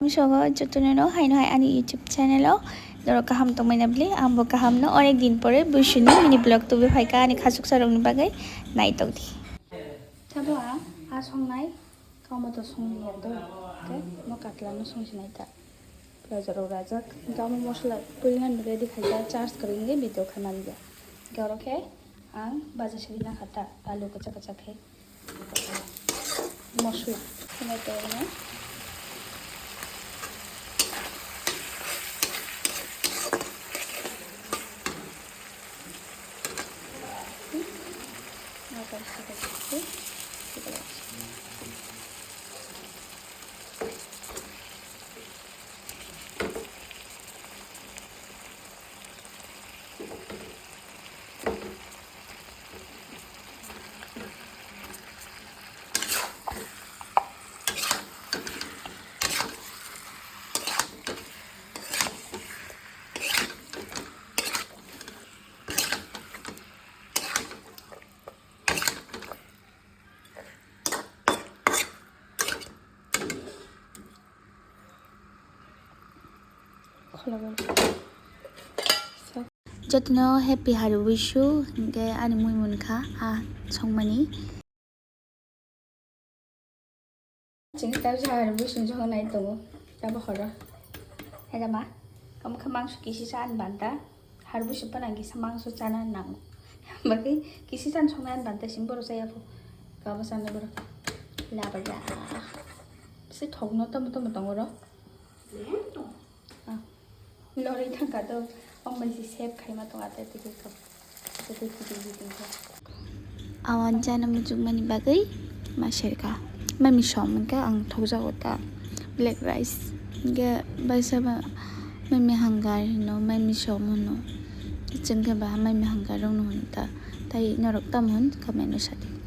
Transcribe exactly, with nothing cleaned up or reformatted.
Sogo jotono no haino hai ani YouTube channel o norok kaham tongmani bwle, ang bo kaham no. Onek din pore buisuni mini vlog tubi phaikha ani khachuksa rokni bagwi, naitok di. Tabo ang a songnai, kauma to songni ya do, ke no katla no songsinai ta. Piyaj rok rajak, kauma mosla tuilan ready khaijak, charge kwrwi hwnwi video khaimani ya. Ke oro khe ang baja sari na khata, alu kwchak kwchak khe. Mosla, tomato no. Jotono happy hari wish you, hingke ani mui munkha a songmani. Chini tabsa hari wish you joknai tongo, tabo horo. Heda ma, kamu khe mangso kisi sa ani banta. Harbusi phano ang kisa mangso chana nango. Bagwi kisi chan songna ani banta simi borok chaya pho. Kabo chana borok. Laba ya. Se thokno tomo tomo tongo ro. Ah. Lori thangka to. Ong bai si save khaima tonga te tiki kap. Te tiki tiki tiki. Awan chana muchungmani bagwi ma serka. Mami som hwnkhe ang thokjago ta black rice. Hwnkhe baisa ba mami hangar hino, mami som hino. Chwng khe ba mami hangar rokno hino ta. Tai norok tamo hwn comment o sadi.